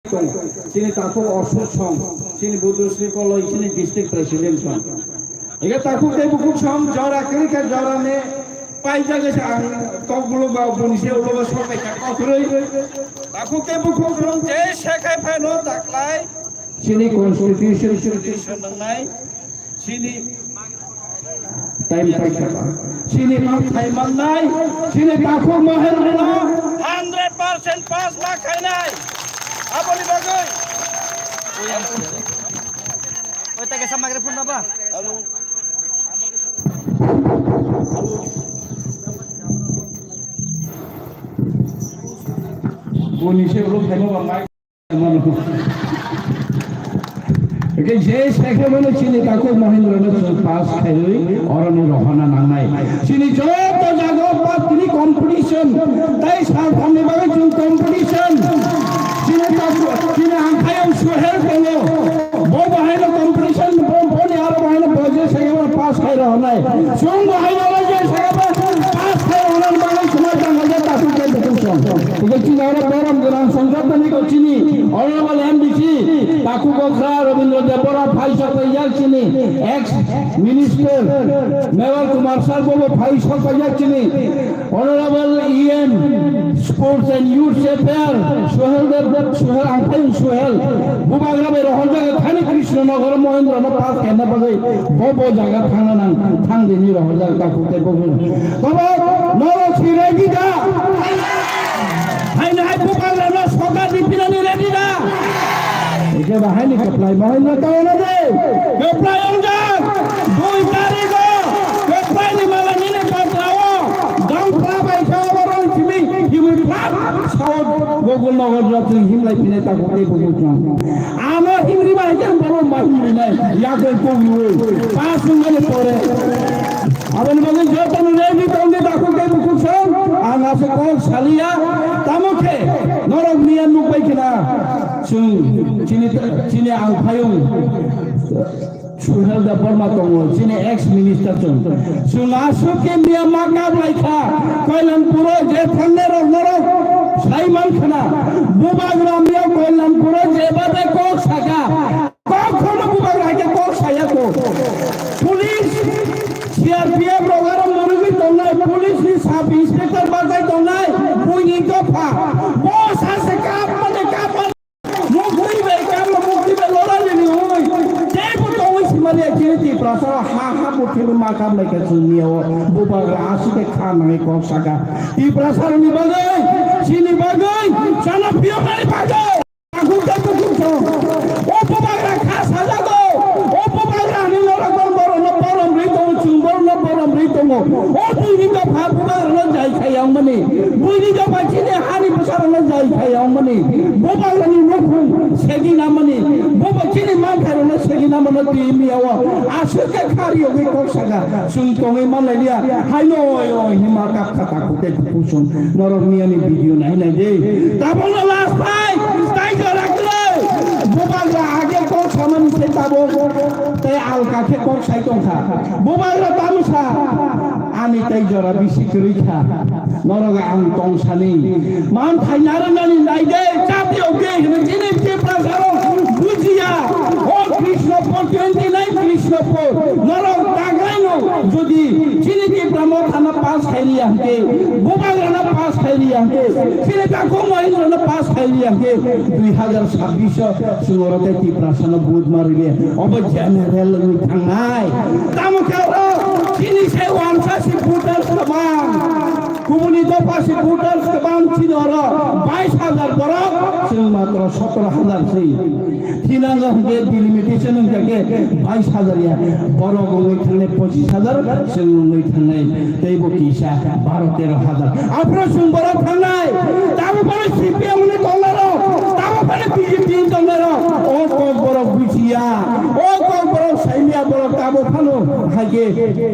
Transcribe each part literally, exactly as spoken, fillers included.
Song, chini takhuk Ashok Song, chini Buddhasri Koloi, chini district president song. Ege takhuk tei bukhuk song jora kwrwi khe jora ni paijak se ang tok bulu ba buni se ulo ba sok bai kha kwrwi. Takhuk tei bukhuk rong je se khai phano taklai. Chini constitution, constitution nangnai. Chini time paikha. Chini ma thai mannai. Chini takhuk Mahendra no hundred percent pass ma khainai. Aboni bagwi. Oi, ta kesa magre phone ba? Boni se ulo thai ma ba mai. Hingke je sekhe mano chini takhuk Mahendra no chwng pass khaiwi oro ni rohorna nangnai. Chini joto jaga o patini competition, tei saltham ni bagwi chwng competition. Chini takhuk, chini angkhayung Suhel tongo. Bo bahai no competition, bo, bo ni aro bahai no bo je sekhe mano pass khai rohornai. Chwng bahai no je sekhe mano pass khai rohornani bagwi chwng tangkha je takhuk tei bukhuk song. Hingke chini oro borom gwnang songkha tongwi kok chini Honorable M D C, Takhuk Okra Rabindra Debbarma phaisok paijak chini ex minister Meval Kumar sir bobo phaisok paijak chini Honorable E M Sports and Youth Affairs Suhel Dev, Suhel Angkhayung Suhel bubagra bai rohorjak thani Krishna Nagar Mohendra no pass khaina bagwi bobo jaga thangna nang thang dini rohorjak takhuk tei bukhuk. Tamo norok si ready da? Haino hai bubagra no soka di pinani ready da? Eke ba haini keplai Mahendra tamo na de? Keplai ongjak. Dui tarikh o keplai ni mala nini batra o. Dang pla bai kha obo rong simi himui pla. Sao Gogol Nagar jatri himlai pinai takhuk tei bukhuk song. Ano himri bai khe boro ma himri nai. Yakoi kogwi. Pass wngmani pore. Aboni bagwi jotono ready tongdi takhuk tei bukhuk song, ang aswk kok saliya, tamo khe norok miya nukbai khna, chwng chini, chini angphayung Suhel Debbarma tongo, chini ex minister chwng. Chwng aswk khe miya ma kap lai kha, Kailanpuro je thangnai rok norok sai man khna, bubagra miya Kailanpuro je batai kok saka. Kok khono bubagra khe kok saya kho. Police, C R P F rok aro murugwi tongnai, police ni sub inspector bachai tongnai, buini dopha. Bo sase kap mane kap mane. Mukti bai kap mukti bai lora lini hui. Tei bo tongwi simani akini Tiprasa ha ha mukti ma kap lai khe chwngni o. Bubagra aswk khe kha nangwi kok saka. Tiprasa ni bagwi, chini bagwi, chana phiyok nani bagwi. Takhuk tei bukhuk song. O bubagra kha sajago. O bubagra ni norok borok no borom ri tongo, chwng borok no borom ri tongo. O buini dopha bubagra no jai khai yang mani. Buini dopha chini hani bwsarok no jai khai yang mani. Bubagra ni nukhung segi na mani. Bubo chini manthai rok no segi na mano twi miya o. Aswk khe khari yogwi kok saka. Chwng tongwi manlai liya. Haino oi oi hima kap kha takhuk tei bukhuk song. Norok miyani video nai nai de. Tabukno last fight, tei jora kwrwi. Bubagra age kok samani se tabuk, tei alka khe kok sai tongkha. Bubagra tamo sa, ani tei jora bisi kwrwi kha. Norok ang tong sani. Man thaina rwnani nai de, chati oke hwnwi chini Tiprasa rok bujiya. O Krishnapur twenty nine Krishnapur. Norok tagraino jodi chini Tipra Motha no pass khailiya hwnkhe, Bubagrano pass khailiya hwnkhe, chini Takhuk Mahindrano pass khailiya hwnkhe, dui hazar sabbish o chwng oro tei Tiprasano vote ma rwliya. Obo general wngwi thangnai. Tamo khe oro chini se wansa si voters kwbang. Kubuni dopha si voters kwbang chini oro bais hazar borok, chwng matro sotro hazar si. Thinango hwnkhe delimitation wngkha khe bais hazar ya, borok wngwi thangnai pochis hazar, chwng wngwi thangnai teibo kisa baro tero hazar. Aphuru chwng borok thangnai, tabuk phano C P M ni tongnairok, tabuk phano B J P ni tongnairok, o kok borok bujiya, o kok borok saimya borok tabuk phano haikhe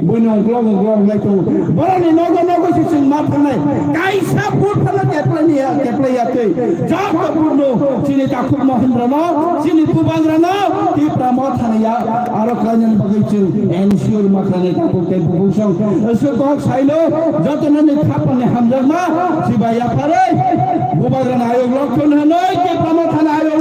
buino ungklok ungklok wngwi tongo. Borokni nogo nogo se chwng ma thangnai, kaisa vote phano keplai ya, keplai ya twi. Joto buno chini Takhuk Mahindrano, chini Bubagrano, Tipra Mothani ya, aro khlainani bagwi chwng ensure ma khlainai takhuk tei bukhuk song. Aswk kok saino, jotono ni khapangni hamjakma, chibai yapharwi, Bubagrani ayuk loktun hwnwi, Tipra Mothani ayuk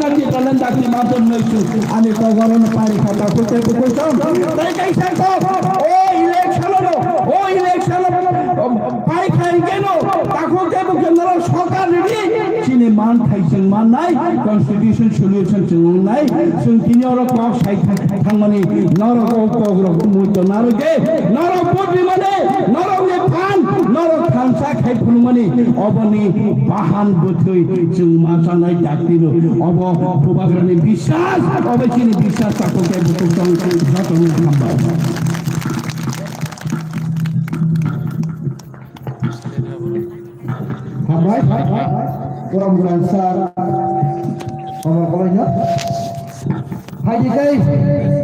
Kati palan dakti matur noisu, ani kogoron pari kha takhuk tei bukhuk song. Tei kaisa kok, o election-o, o election-o, pari kha hingkeno, takhuk tei bukhuk norok sorkar ridi. Chini man thai chwng mannai, constitution solution chwng wngnai, chwng tini oro kok sai thangmani, norok o kok rok muitu narwk de, norok vote rimani, norok ni phan, norok thansa khai phunukmani, oboni bahan bwthwi chwng ma chanai dakti rw, obo Bubagrani biswas, obo chini biswas takhuk tei bukhuk song jotono hambai. Hambai, Puram Guran sir, omo kolaino. Phaidi tei.